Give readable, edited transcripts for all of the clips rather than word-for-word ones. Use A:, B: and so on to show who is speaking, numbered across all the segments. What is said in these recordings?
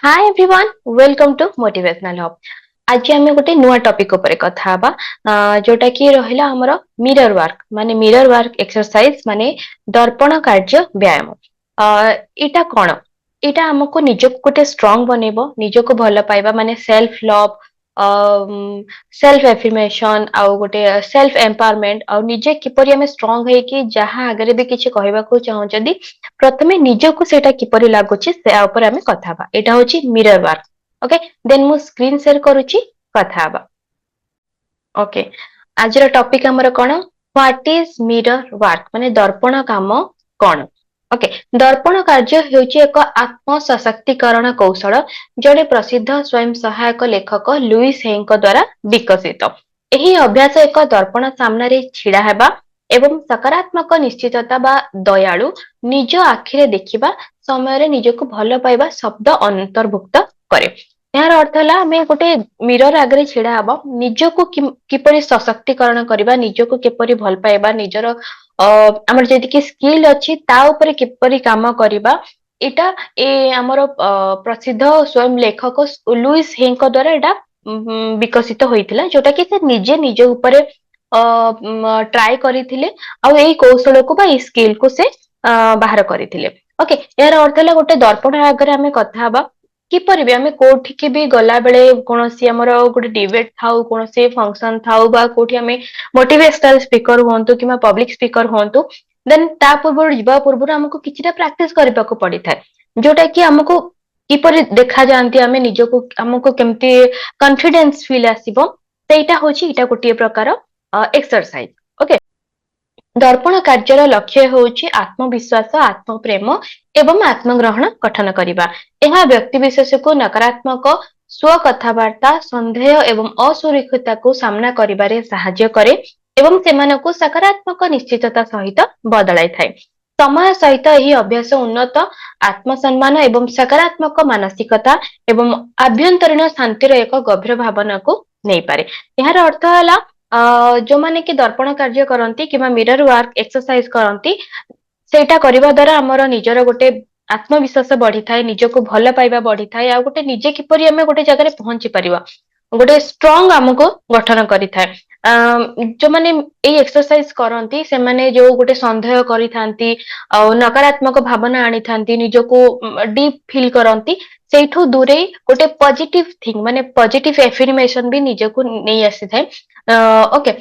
A: Hi everyone, welcome to Motivational Hub. ଆଜି ଆମେ ଗୋଟେ ନୂଆ ଟପିକ ଉପରେ କଥା ହବା, ଯୋଉଟା କି ରହିଲା ଆମର ମିରର ୱାର୍କ, ମାନେ ମିରର ୱାର୍କ ଏକ୍ସରସାଇଜ, ମାନେ ଦର୍ପଣ କାର୍ଯ୍ୟ ବ୍ୟାୟାମ। ଏଇଟା କଣ? ଏଇଟା ଆମକୁ ନିଜକୁ ଗୋଟେ ଷ୍ଟ୍ରଙ୍ଗ ବନେଇବ, ନିଜକୁ ଭଲ ପାଇବା, ମାନେ ସେଲ୍ଫ ଲଭ୍, ସେଲ୍ଫ ଆଫର୍ମେସନ ଆଉ ଗୋଟେ ସେଲ୍ଫ ଏମ୍ପାୱାରମେଣ୍ଟ। ଆଉ ନିଜେ କିପରି ଆମେ ଷ୍ଟ୍ରଙ୍ଗ ହେଇକି ଯାହା ଆଗରେ ବି କିଛି କହିବାକୁ ଚାହୁଁଛନ୍ତି, ପ୍ରଥମେ ନିଜକୁ ସେଇଟା କିପରି ଲାଗୁଛି, ସେ ଉପରେ ଆମେ କଥା ହବା। ଏଇଟା ହଉଛି ମିରର ୱାର୍କ। ଓକେ, ଦେନ୍ ମୁଁ ସ୍କ୍ରିନ୍ ସେୟାର କରୁଛି, କଥା ହବା। ଓକେ, ଆଜିର ଟପିକ ଆମର କଣ? What is mirror work? ମାନେ ଦର୍ପଣ କାମ କଣ? ଓକେ, ଦର୍ପଣ କାର୍ଯ୍ୟ ହେଉଛି ଏକ ଆତ୍ମ ସଶକ୍ତିକରଣ କୌଶଳ, ଜଣେ ପ୍ରସିଦ୍ଧ ସ୍ୱୟଂ ସହାୟକ ଲେଖକ ଲୁଇସ୍ ହେଙ୍କ ଦ୍ଵାରା ବିକଶିତ। ଏହି ଅଭ୍ୟାସ ଏକ ଦର୍ପଣ ସାମ୍ନାରେ ଛିଡା ହେବା ଏବଂ ସକାରାତ୍ମକ ନିଶ୍ଚିତତା ବା ଦୟାଳୁ ନିଜ ଆଖିରେ ଦେଖିବା ସମୟରେ ନିଜକୁ ଭଲ ପାଇବା ଶବ୍ଦ ଅନ୍ତର୍ଭୁକ୍ତ କରେ। ଏହାର ଅର୍ଥ ହେଲା, ଆମେ ଗୋଟେ ମିରର ଆଗରେ ଛିଡା ହବ, ନିଜକୁ କିପରି ସଶକ୍ତିକରଣ କରିବା, ନିଜକୁ କିପରି ଭଲ ପାଇବା, ନିଜର ଆମର ଯେତିକି ସ୍କିଲ୍ ଅଛି ତା ଉପରେ କିପରି କାମ କରିବା। ଏଇଟା ଏ ଆମର ପ୍ରସିଦ୍ଧ ସ୍ୱୟଂ ଲେଖକ ଲୁଇସ୍ ହେଙ୍କ ଦ୍ଵାରା ଏଇଟା ବିକଶିତ ହୋଇଥିଲା, ଯୋଉଟା କି ସେ ନିଜେ ନିଜ ଉପରେ ଟ୍ରାଏ କରିଥିଲେ ଆଉ ଏଇ କୌଶଳକୁ ବା ଏଇ ସ୍କିଲ୍ କୁ ସେ ବାହାର କରିଥିଲେ। ଓକେ, ଏହାର ଅର୍ଥ ହେଲା, ଗୋଟେ ଦର୍ପଣ ଆଗରେ ଆମେ କଥା ହବା। କିପରି ବି ଆମେ କୋଉଠିକି ବି ଗଲା ବେଳେ, କୌଣସି ଆମର ଗୋଟେ ଡିବେଟ ଥାଉ, କୌଣସି ଫଙ୍କସନ ଥାଉ ବା କୋଉଠି ଆମେ ମୋଟିଭେସନାଲ ସ୍ପିକର ହୁଅନ୍ତୁ କିମ୍ବା ପବ୍ଲିକ ସ୍ପିକର ହୁଅନ୍ତୁ, ଦେନ୍ ତା ପୂର୍ବରୁ, ଯିବା ପୂର୍ବରୁ ଆମକୁ କିଛିଟା ପ୍ରାକ୍ଟିସ କରିବାକୁ ପଡିଥାଏ, ଯୋଉଟା କି ଆମକୁ କିପରି ଦେଖାଯାଆନ୍ତି ଆମେ ନିଜକୁ, ଆମକୁ କେମିତି କନଫିଡେନ୍ସ ଫିଲ୍ ଆସିବ, ସେଇଟା ହଉଛି ଏଇଟା ଗୋଟିଏ ପ୍ରକାର ଏକ୍ସରସାଇଜ। ଓକେ, ଦର୍ପଣ କାର୍ଯ୍ୟର ଲକ୍ଷ୍ୟ ହେଉଛି ଆତ୍ମବିଶ୍ୱାସ, ଆତ୍ମପ୍ରେମ ଏବଂ ଆତ୍ମଗ୍ରହଣ ଗଠନ କରିବା। ଏହା ବ୍ୟକ୍ତି ବିଶେଷକୁ ନକାରାତ୍ମକ ସ୍ୱ କଥାବାର୍ତ୍ତା, ସନ୍ଦେହ ଏବଂ ଅସୁରକ୍ଷିତତାକୁ ସାମ୍ନା କରିବାରେ ସାହାଯ୍ୟ କରେ ଏବଂ ସେମାନଙ୍କୁ ସକାରାତ୍ମକ ନିଶ୍ଚିତତା ସହିତ ବଦଳାଇଥାଏ। ସମୟ ସହିତ ଏହି ଅଭ୍ୟାସ ଉନ୍ନତ ଆତ୍ମସମ୍ମାନ ଏବଂ ସକାରାତ୍ମକ ମାନସିକତା ଏବଂ ଆଭ୍ୟନ୍ତରୀଣ ଶାନ୍ତିର ଏକ ଗଭୀର ଭାବନାକୁ ନେଇପାରେ। ଏହାର ଅର୍ଥ ହେଲା, ଯୋଉମାନେ କି ଦର୍ପଣ କାର୍ଯ୍ୟ କରନ୍ତି କିମ୍ବା ମିରର ୱାର୍କ ଏକ୍ସରସାଇଜ କରନ୍ତି, ସେଇଟା କରିବା ଦ୍ଵାରା ଆମର ନିଜର ଗୋଟେ ଆତ୍ମବିଶ୍ୱାସ ବଢିଥାଏ, ନିଜକୁ ଭଲ ପାଇବା ବଢିଥାଏ ଆଉ ଗୋଟେ ନିଜେ କିପରି ଆମେ ଗୋଟେ ଜାଗାରେ ପହଞ୍ଚି ପାରିବା, ଗୋଟେ ଷ୍ଟ୍ରଙ୍ଗ ଆମକୁ ଗଠନ କରିଥାଏ। ଯୋଉମାନେ ଏଇ ଏକ୍ସରସାଇଜ କରନ୍ତି, ସେମାନେ ଯୋଉ ଗୋଟେ ସନ୍ଦେହ କରିଥାନ୍ତି ଆଉ ନକାରାତ୍ମକ ଭାବନା ଆଣିଥାନ୍ତି, ନିଜକୁ ଡିପ୍ ଫିଲ୍ କରନ୍ତି, ସେଇଠୁ ଦୂରେଇ ଗୋଟେ ପଜିଟିଭ ଥିଙ୍ଗ, ମାନେ ପଜିଟିଭ ଏଫିର୍ମେସନ ବି ନିଜକୁ ନେଇ ଆସିଥାଏ। ଓକେ,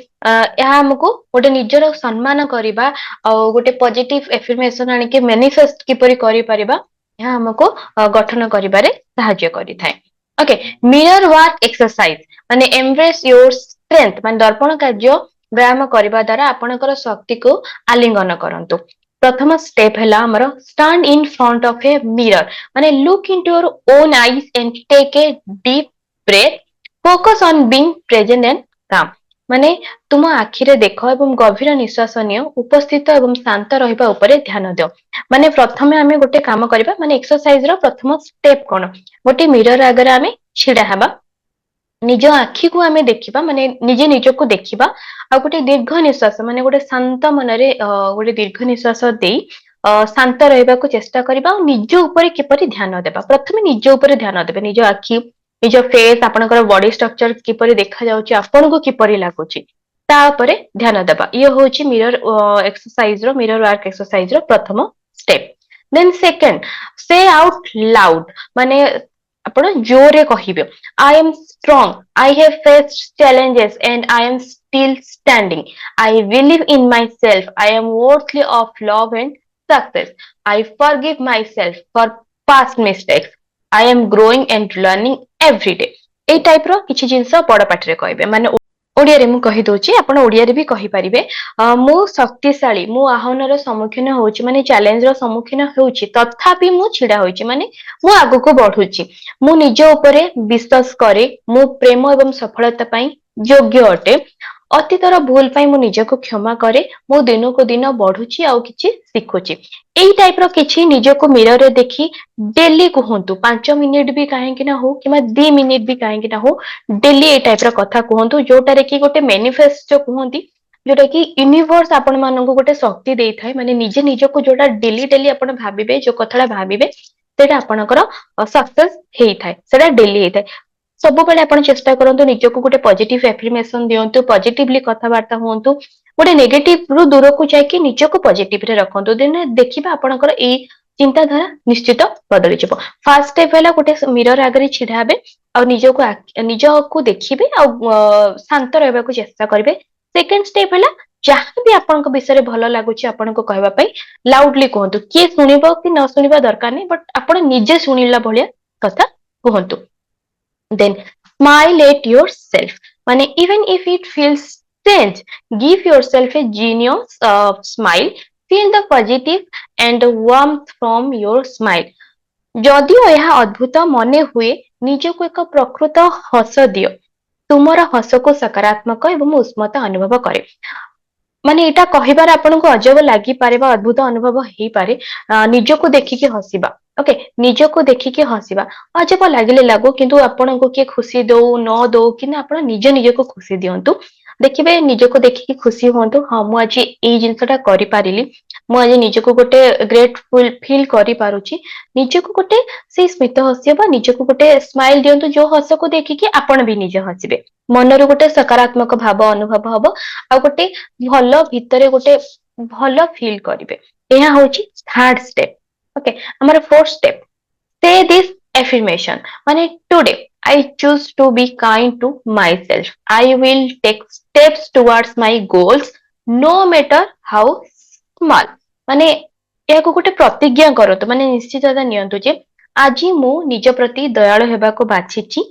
A: ଏହା ଆମକୁ ଗୋଟେ ନିଜର ସମ୍ମାନ କରିବା ଆଉ ଗୋଟେ ପଜିଟିଭ ଏଫିର୍ମେସନ ଆଣିକି ମ୍ୟାନିଫେଷ୍ଟ କିପରି କରିପାରିବା, ଏହା ଆମକୁ ଗଠନ କରିବାରେ ସାହାଯ୍ୟ କରିଥାଏ। ଓକେ, ମିରର ୱାର୍କ ଏକ୍ସରସାଇଜ ମାନେ ଏମ୍ବ୍ରେସ୍ your strength, ମାନେ ଦର୍ପଣ କାର୍ଯ୍ୟ ବ୍ୟାୟାମ କରିବା ଦ୍ଵାରା ଆପଣଙ୍କର ଶକ୍ତିକୁ ଆଲିଙ୍ଗନ କରନ୍ତୁ। ପ୍ରଥମ ଷ୍ଟେପ ହେଲା ଆମର stand in front of a mirror, ମାନେ look into your own eyes and take a deep breath. Focus on being present and calm. ମାନେ ତୁମ ଆଖିରେ ଦେଖ ଏବଂ ଗଭୀର ନିଶ୍ୱାସ ନିଅ। ଉପସ୍ଥିତ ଏବଂ ଶାନ୍ତ ରହିବା ଉପରେ ଧ୍ୟାନ ଦିଅ। ମାନେ ପ୍ରଥମେ ଆମେ ଗୋଟେ କାମ କରିବା, ମାନେ ଏକ୍ସରସାଇଜ ର ପ୍ରଥମ ଷ୍ଟେପ କଣ? ଗୋଟେ ମିରର ଆଗରେ ଆମେ ଛିଡା ହେବା, ନିଜ ଆଖିକୁ ଆମେ ଦେଖିବା, ମାନେ ନିଜେ ନିଜକୁ ଦେଖିବା ଆଉ ଗୋଟେ ଦୀର୍ଘ ନିଶ୍ୱାସ, ମାନେ ଗୋଟେ ଶାନ୍ତ ମନରେ ଗୋଟେ ଦୀର୍ଘ ନିଶ୍ୱାସ ଦେଇ ଶାନ୍ତ ରହିବାକୁ ଚେଷ୍ଟା କରିବା ଆଉ ନିଜ ଉପରେ କିପରି ଧ୍ୟାନ ଦେବା। ପ୍ରଥମେ ନିଜ ଉପରେ ଧ୍ୟାନ ଦେବେ, ନିଜ ଆଖି, ନିଜ ଫେସ୍, ଆପଣଙ୍କର ବଡି ଷ୍ଟ୍ରକ୍ଚର କିପରି ଦେଖାଯାଉଛି, ଆପଣଙ୍କୁ କିପରି ଲାଗୁଛି, ତା ଉପରେ ଧ୍ୟାନ ଦେବା। ଇଏ ହଉଛି ମିରର ଏକ୍ସରସାଇଜ ର, ମିରର ୱାର୍କ ଏକ୍ସରସାଇଜ ର ପ୍ରଥମ step. Then second, say out loud, ମାନେ ଆପଣ ଜୋରରେ କହିବେ, "I am strong. I have faced challenges and I am still standing. I believe in myself. I am worthy of love and success. I forgive myself for past mistakes. I am growing and learning every day." ଏଇ type ର କିଛି ଜିନିଷ ବଡ ପାଟିରେ କହିବେ। ମାନେ ଓଡିଆରେ ମୁଁ କହିଦଉଛି, ଆପଣ ଓଡିଆରେ ବି କହିପାରିବେ। ମୁଁ ଶକ୍ତିଶାଳୀ, ମୁଁ ଆହ୍ୱାନର ସମ୍ମୁଖୀନ ହଉଛି, ମାନେ ଚ୍ୟାଲେଞ୍ଜ ର ସମ୍ମୁଖୀନ ହେଉଛି, ତଥାପି ମୁଁ ଛିଡା ହୋଇଛି, ମାନେ ମୁଁ ଆଗକୁ ବଢୁଛି। ମୁଁ ନିଜ ଉପରେ ବିଶ୍ୱାସ କରେ। ମୁଁ ପ୍ରେମ ଏବଂ ସଫଳତା ପାଇଁ ଯୋଗ୍ୟ ଅଟେ। ଅତୀତର ଭୁଲ ପାଇଁ ମୁଁ ନିଜକୁ କ୍ଷମା କରେ। ମୁଁ ଦିନକୁ ଦିନ ବଢୁଛି ଆଉ କିଛି ଶିଖୁଛି। ଏଇ ଟାଇପ ର କିଛି ନିଜକୁ ମିରରରେ ଦେଖି ଡେଲି କୁହନ୍ତୁ। 5 ମିନିଟ ବି କାହିଁକି ନା ହଉ କିମ୍ବା 2 ମିନିଟ ବି କାହିଁକି ନା ହଉ, ଡେଲି ଏଇ ଟାଇପ ର କଥା କୁହନ୍ତୁ, ଯୋଉଟାରେ କି ଗୋଟେ ମେନିଫେଷ୍ଟ କୁହନ୍ତି, ଯୋଉଟା କି ୟୁନିଭର୍ସ ଆପଣ ମାନଙ୍କୁ ଗୋଟେ ଶକ୍ତି ଦେଇଥାଏ। ମାନେ ନିଜେ ନିଜକୁ ଯୋଉଟା ଡେଲି ଡେଲି ଆପଣ ଭାବିବେ, ଯୋଉ କଥାଟା ଭାବିବେ ସେଇଟା ଆପଣଙ୍କର ସକ୍ସେସ ହେଇଥାଏ, ସେଇଟା ଡେଲି ହେଇଥାଏ। ସବୁବେଳେ ଆପଣ ଚେଷ୍ଟା କରନ୍ତୁ, ନିଜକୁ ଗୋଟେ ପଜିଟିଭ ଆଫର୍ମେସନ ଦିଅନ୍ତୁ, ପଜିଟିଭଲି କଥାବାର୍ତ୍ତା ହୁଅନ୍ତୁ, ଗୋଟେ ନେଗେଟିଭ ରୁ ଦୂରକୁ ଯାଇକି ନିଜକୁ ପଜିଟିଭ ରେ ରଖନ୍ତୁ। ଦିନେ ଦେଖିବା ଆପଣଙ୍କର ଏଇ ଚିନ୍ତାଧାରା ନିଶ୍ଚିତ ବଦଳିଯିବ। ଫାର୍ଷ୍ଟ ଷ୍ଟେପ ହେଲା ଗୋଟେ ମିରର ଆଗରେ ଛିଡା ହେବେ ଆଉ ନିଜକୁ ଦେଖିବେ ଆଉ ଶାନ୍ତ ରହିବାକୁ ଚେଷ୍ଟା କରିବେ। ସେକେଣ୍ଡ ଷ୍ଟେପ ହେଲା ଯାହା ବି ଆପଣଙ୍କ ବିଷୟରେ ଭଲ ଲାଗୁଛି ଆପଣଙ୍କୁ କହିବା ପାଇଁ ଲାଉଡଲି କୁହନ୍ତୁ। କିଏ ଶୁଣିବ କି ନ ଶୁଣିବା ଦରକାର ନାହିଁ, ବଟ ଆପଣ ନିଜେ ଶୁଣିଲା ଭଳିଆ କଥା କୁହନ୍ତୁ। Then smile at yourself, ମାନେ even if it feels strange, give yourself a genuine smile. Feel the positive and warmth from your smile. ଯଦିଓ ଏହା ଅଦ୍ଭୁତ ମନେ ହୁଏ, ନିଜକୁ ଏକ ପ୍ରକୃତ ହସ ଦିଅ। ତୁମର ହସକୁ ସକାରାତ୍ମକ ଏବଂ ଉଷ୍ମତା ଅନୁଭବ କରେ। ମାନେ ଏଇଟା କହିବାର ଆପଣଙ୍କୁ ଅଜବ ଲାଗିପାରେ ବା ଅଦ୍ଭୁତ ଅନୁଭବ ହେଇପାରେ। ନିଜକୁ ଦେଖିକି ହସିବା, ଓକେ, ନିଜକୁ ଦେଖିକି ହସିବା ଅଜବ ଲାଗିଲେ ଲାଗୁ, କିନ୍ତୁ ଆପଣଙ୍କୁ କିଏ ଖୁସି ଦଉ ନ ଦଉ, କିନ୍ତୁ ଆପଣ ନିଜ ନିଜକୁ ଖୁସି ଦିଅନ୍ତୁ। ଦେଖିବେ, ନିଜକୁ ଦେଖିକି ଖୁସି ହୁଅନ୍ତୁ, ହଁ, ମୁଁ ଆଜି ଏଇ ଜିନିଷଟା କରିପାରିଲି, ମୁଁ ଆଜି ନିଜକୁ ଗୋଟେ ଗ୍ରେଟଫୁଲ ଫିଲ୍ କରିପାରୁଛି। ନିଜକୁ ଗୋଟେ ସେଇ ସ୍ମିତ ହସ୍ୟ ବା ନିଜକୁ ଗୋଟେ ସ୍ମାଇଲ ଦିଅନ୍ତୁ, ଯୋଉ ହସକୁ ଦେଖିକି ଆପଣ ବି ନିଜେ ହସିବେ। ମନରୁ ଗୋଟେ ସକାରାତ୍ମକ ଭାବ ଅନୁଭବ ହବ ଆଉ ଗୋଟେ ଭଲ ଭିତରେ ଗୋଟେ ଭଲ ଫିଲ୍ କରିବେ। ଏହା ହଉଛି ଥାର୍ଡ ଷ୍ଟେପ। ଓକେ, ଆମର fourth step, say this affirmation, ମାନେ today I choose to be kind to myself. I will take steps towards my goals, no matter how small. ମାନେ ଏହାକୁ ଗୋଟେ ପ୍ରତିଜ୍ଞା କରନ୍ତୁ, ମାନେ ନିଶ୍ଚିତତା ନିଅନ୍ତୁ ଯେ ଆଜି ମୁଁ ନିଜ ପ୍ରତି ଦୟାଳୁ ହେବାକୁ ବାଛିଛି।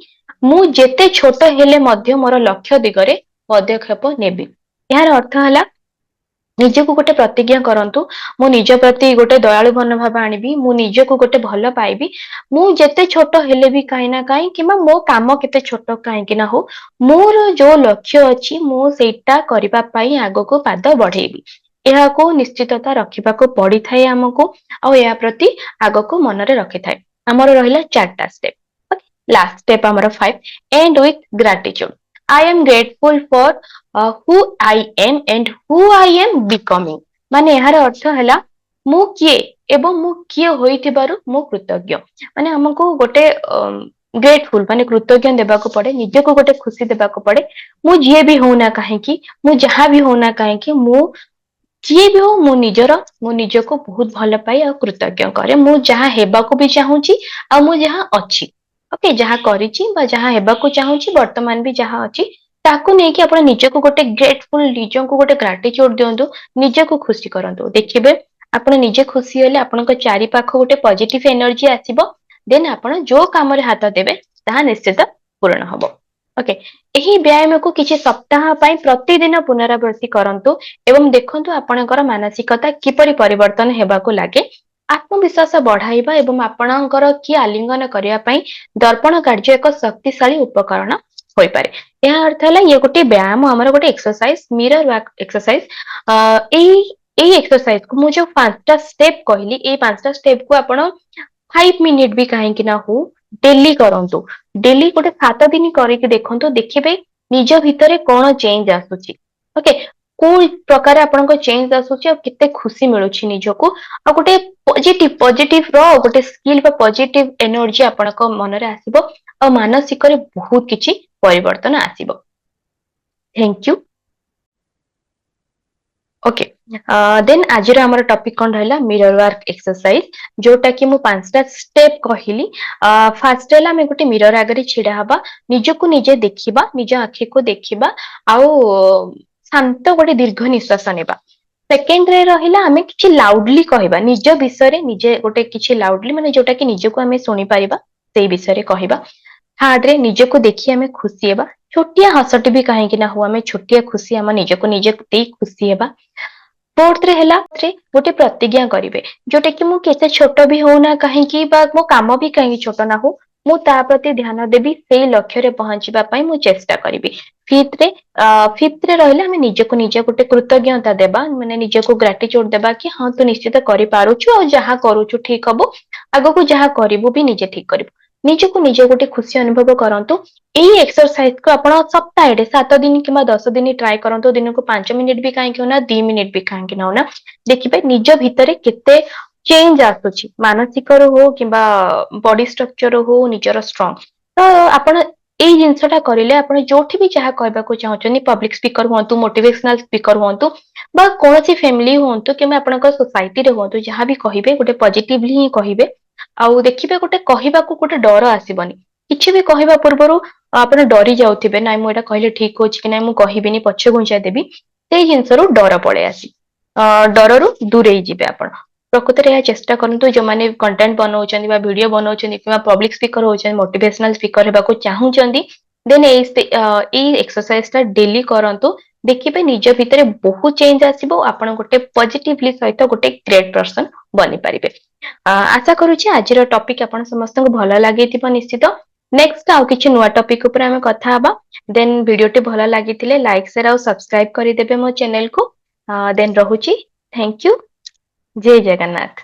A: ମୁଁ ଯେତେ ଛୋଟ ହେଲେ ମଧ୍ୟ ମୋର ଲକ୍ଷ୍ୟ ଦିଗରେ ପଦକ୍ଷେପ ନେବି। ଏହାର ଅର୍ଥ ହେଲା ନିଜକୁ ଗୋଟେ ପ୍ରତିଜ୍ଞା କରନ୍ତୁ, ମୁଁ ନିଜ ପ୍ରତି ଗୋଟେ ଦୟାଳୁ ମନୋଭାବ ଆଣିବି, ମୁଁ ନିଜକୁ ଗୋଟେ ଭଲ ପାଇବି। ମୁଁ ଯେତେ ଛୋଟ ହେଲେ ବି କାହିଁ ନା କାହିଁ କିମ୍ବା ମୋ କାମ କେତେ ଛୋଟ କାହିଁକି ନା ହଉ, ମୋର ଯୋଉ ଲକ୍ଷ୍ୟ ଅଛି ମୁଁ ସେଇଟା କରିବା ପାଇଁ ଆଗକୁ ପାଦ ବଢେଇବି। ଏହାକୁ ନିଶ୍ଚିତତା ରଖିବାକୁ ପଡିଥାଏ ଆମକୁ ଆଉ ଏହା ପ୍ରତି ଆଗକୁ ମନରେ ରଖିଥାଏ। ଆମର ରହିଲା ଚାରିଟା ଷ୍ଟେପ। ଲାଷ୍ଟ ଷ୍ଟେପ ଆମର 5, end with gratitude. I am grateful for who I am and who I am becoming. ମାନେ ଏହାର ଅର୍ଥ ହେଲା ମୁଁ କିଏ ଏବଂ ମୁଁ କିଏ ହୋଇଥିବାରୁ ମୁଁ କୃତଜ୍ଞ। ମାନେ ଆମକୁ ଗୋଟେ ଗ୍ରେଟଫୁଲ ମାନେ କୃତଜ୍ଞ ଦେବାକୁ ପଡେ, ନିଜକୁ ଗୋଟେ ଖୁସି ଦେବାକୁ ପଡେ। ମୁଁ ଯିଏ ବି ହଉନା କାହିଁକି, ମୁଁ ଯାହା ବି ହଉନା କାହିଁକି, ମୁଁ ଯିଏ ବି ହଉ, ମୁଁ ନିଜକୁ ବହୁତ ଭଲ ପାଏ ଆଉ କୃତଜ୍ଞ କରେ। ମୁଁ ଯାହା ହେବାକୁ ବି ଚାହୁଁଛି ଆଉ ମୁଁ ଯାହା ଅଛି, ଓକେ, ଯାହା କରିଛି ବା ଯାହା ହେବାକୁ ଚାହୁଁଛି, ବର୍ତ୍ତମାନ ବି ଯାହା ଅଛି, ତାକୁ ନେଇକି ଆପଣ ନିଜକୁ ଗୋଟେ ଗ୍ରେଟଫୁଲ, ନିଜକୁ ଗୋଟେ ଗ୍ରାଟିଚ୍ୟୁଡ ଦିଅନ୍ତୁ, ନିଜକୁ ଖୁସି କରନ୍ତୁ। ଦେଖିବେ, ଆପଣ ନିଜେ ଖୁସି ହେଲେ ଆପଣଙ୍କ ଚାରିପାଖ ଗୋଟେ ପଜିଟିଭ ଏନର୍ଜି ଆସିବ। ଦେନ୍ ଆପଣ ଯୋଉ କାମରେ ହାତ ଦେବେ ତାହା ନିଶ୍ଚିତ ପୂରଣ ହବ। ଓକେ, ଏହି ବ୍ୟାୟାମକୁ କିଛି ସପ୍ତାହ ପାଇଁ ପ୍ରତିଦିନ ପୁନରାବୃତ୍ତି କରନ୍ତୁ ଏବଂ ଦେଖନ୍ତୁ ଆପଣଙ୍କର ମାନସିକତା କିପରି ପରିବର୍ତ୍ତନ ହେବାକୁ ଲାଗେ। ଆତ୍ମବିଶ୍ୱାସ ବଢାଇବା ଏବଂ ଆପଣଙ୍କର କିଏ ଆଲିଙ୍ଗନ କରିବା ପାଇଁ ଦର୍ପଣ କାର୍ଯ୍ୟ ଏକ ଶକ୍ତିଶାଳୀ ଉପକରଣ ହୋଇପାରେ। ଏହା ଅର୍ଥ ହେଲା ଇଏ ଗୋଟେ ବ୍ୟାୟାମ, ଆମର ଗୋଟେ ଏକ୍ସରସାଇଜ, ମିରର ୱାର୍କ ଏକ୍ସରସାଇଜ। ଏଇ ଏକ୍ସରସାଇଜ କୁ ମୁଁ ଯୋଉ 5ଟା ଷ୍ଟେପ କହିଲି, ଏଇ 5ଟା ଷ୍ଟେପ କୁ ଆପଣ 5 ମିନିଟ ବି କାହିଁକି ନା ହଉ ଡେଲି କରନ୍ତୁ। ଡେଲି ଗୋଟେ 7 ଦିନ କରିକି ଦେଖନ୍ତୁ, ଦେଖିବେ ନିଜ ଭିତରେ କଣ ଚେଞ୍ଜ ଆସୁଛି। ଓକେ, କୋଉ ପ୍ରକାର ଆପଣଙ୍କ ଚେଞ୍ଜ ଆସୁଛି ଆଉ କେତେ ଖୁସି ମିଳୁଛି ନିଜକୁ ଆଉ ଗୋଟେ ପଜିଟିଭ ର ଗୋଟେ ସ୍କିଲ୍ ବା ପଜିଟିଭ ଏନର୍ଜି ଆପଣଙ୍କ ମନରେ ଆସିବ ଆଉ ମାନସିକରେ ବହୁତ କିଛି ପରିବର୍ତ୍ତନ ଆସିବ। Thank you. Okay, ଦେନ୍ ଆଜିର ଆମର ଟପିକ କଣ ରହିଲା? ମିରର ୱାର୍କ ଏକ୍ସରସାଇଜ, ଯୋଉଟା କି ମୁଁ 5ଟା ଷ୍ଟେପ କହିଲି। ଫାର୍ଷ୍ଟ ହେଲା ଆମେ ଗୋଟେ ମିରର ଆଗରେ ଛିଡା ହବା, ନିଜକୁ ନିଜେ ଦେଖିବା, ନିଜ ଆଖିକୁ ଦେଖିବା ଆଉ ଶାନ୍ତ ଗୋଟେ ଦୀର୍ଘ ନିଶ୍ୱାସ ନେବା। ସେକେଣ୍ଡରେ ରହିଲା ଆମେ କିଛି ଲାଉଡଲି କହିବା ନିଜ ବିଷୟରେ ନିଜେ, ଗୋଟେ କିଛି ଲାଉଡଲି ମାନେ ଯୋଉଟା କି ନିଜକୁ ଆମେ ଶୁଣିପାରିବା, ସେଇ ବିଷୟରେ କହିବା। ଥାର୍ଡରେ ନିଜକୁ ଦେଖି ଆମେ ଖୁସି ହେବା, ଛୋଟିଆ ହସଟି ବି କାହିଁକି ନା ହଉ, ଆମେ ଛୋଟିଆ ଖୁସି ଆମ ନିଜକୁ ନିଜେ ଦେଇ ଖୁସି ହେବା। ଫୋର୍ଥରେ ହେଲା ଗୋଟେ ପ୍ରତିଜ୍ଞା କରିବେ, ଯୋଉଟା କି ମୁଁ କେତେ ଛୋଟ ବି ହଉନା କାହିଁକି ବା ମୋ କାମ ବି କାହିଁକି ଛୋଟ ନା ହଉ, ମୁଁ ତା ପ୍ରତି ଧ୍ୟାନ ଦେବି, ସେଇ ଲକ୍ଷ୍ୟରେ ପହଞ୍ଚିବା ପାଇଁ ମୁଁ ଚେଷ୍ଟା କରିବି। ଫିଫ୍ଥରେ ରହିଲେ ଆମେ ନିଜକୁ ନିଜେ ଗୋଟେ କୃତଜ୍ଞତା ଦେବା, ମାନେ ନିଜକୁ ଗ୍ରାଟିଚ୍ୟୁଡ ଦେବା କି ହଁ, ତୁ ନିଶ୍ଚିତ କରିପାରୁଛୁ ଆଉ ଯାହା କରୁଛୁ ଠିକ ହବ, ଆଗକୁ ଯାହା କରିବୁ ବି ନିଜେ ଠିକ କରିବୁ। ନିଜକୁ ନିଜେ ଗୋଟେ ଖୁସି ଅନୁଭବ କରନ୍ତୁ। ଏଇ ଏକ୍ସରସାଇଜ କୁ ଆପଣ ସପ୍ତାହରେ 7 ଦିନ କିମ୍ବା 10 ଦିନ ଟ୍ରାଏ କରନ୍ତୁ। ଦିନକୁ 5 ମିନିଟ ବି କାହିଁକି ହଉନା, 2 ମିନିଟ ବି କାହିଁକି ନା ହଉନା, ଦେଖିବେ ନିଜ ଭିତରେ କେତେ ଚେଞ୍ଜ ଆସୁଛି, ମାନସିକରୁ ହଉ କିମ୍ବା ବଡି ଷ୍ଟ୍ରକ୍ଚର ହଉ, ନିଜର ଷ୍ଟ୍ରଙ୍ଗ। ତ ଆପଣ ଏଇ ଜିନିଷଟା କରିଲେ ଆପଣ ଯୋଉଠି ବି ଯାହା କହିବାକୁ ଚାହୁଁଛନ୍ତି, ପବ୍ଲିକ ସ୍ପିକର ହୁଅନ୍ତୁ, ମୋଟିଭେସନାଲ ସ୍ପିକର ହୁଅନ୍ତୁ ବା କୌଣସି ଫ୍ୟାମିଲି ହୁଅନ୍ତୁ କିମ୍ବା ଆପଣଙ୍କ ସୋସାଇଟିରେ ହୁଅନ୍ତୁ, ଯାହା ବି କହିବେ ଗୋଟେ ପଜିଟିଭଲି ହିଁ କହିବେ। ଆଉ ଦେଖିବେ ଗୋଟେ କହିବାକୁ ଗୋଟେ ଡର ଆସିବନି। କିଛି ବି କହିବା ପୂର୍ବରୁ ଆପଣ ଡରି ଯାଉଥିବେ, ନାଇଁ ମୁଁ ଏଇଟା କହିଲେ ଠିକ ହଉଛି କି ନାଇଁ, ମୁଁ କହିବିନି, ପଛ ଘୁଞ୍ଚା ଦେବି। ସେଇ ଜିନିଷରୁ ଡର ପଳେଇ ଆସି ଡରରୁ ଦୂରେଇ ଯିବେ ଆପଣ। ପ୍ରକୃତରେ ଏହା ଚେଷ୍ଟା କରନ୍ତୁ, ଯୋଉମାନେ କଣ୍ଟେଣ୍ଟ ବନଉଛନ୍ତି ବା ଭିଡିଓ ବନଉଛନ୍ତି କିମ୍ବା ପବ୍ଲିକ ସ୍ପିକର ହଉଛନ୍ତି, ମୋଟିଭେସନାଲ ସ୍ପିକର ହେବାକୁ ଚାହୁଁଛନ୍ତି, ଦେନ୍ ଏଇ ଏକ୍ସରସାଇଜ ଟା ଡେଲି କରନ୍ତୁ। ଦେଖିବେ ନିଜ ଭିତରେ ବହୁତ ଚେଞ୍ଜ ଆସିବ। ଆପଣ ଗୋଟେ ପଜିଟିଭଲି ସହିତ ଗୋଟେ ଗ୍ରେଟ ପର୍ସନ ବନିପାରିବେ। ଆଶା କରୁଛି ଆଜିର ଟପିକ ଆପଣ ସମସ୍ତଙ୍କୁ ଭଲ ଲାଗିଥିବ ନିଶ୍ଚିତ। ନେକ୍ସଟ ଆଉ କିଛି ନୂଆ ଟପିକ ଉପରେ ଆମେ କଥା ହବା। ଦେନ୍ ଭିଡିଓଟି ଭଲ ଲାଗିଥିଲେ ଲାଇକ୍, ସେୟାର ଆଉ ସବସ୍କ୍ରାଇବ କରିଦେବେ ମୋ ଚ୍ୟାନେଲକୁ। ଦେନ୍ ରହୁଛି। Thank you. Jay Jagannath.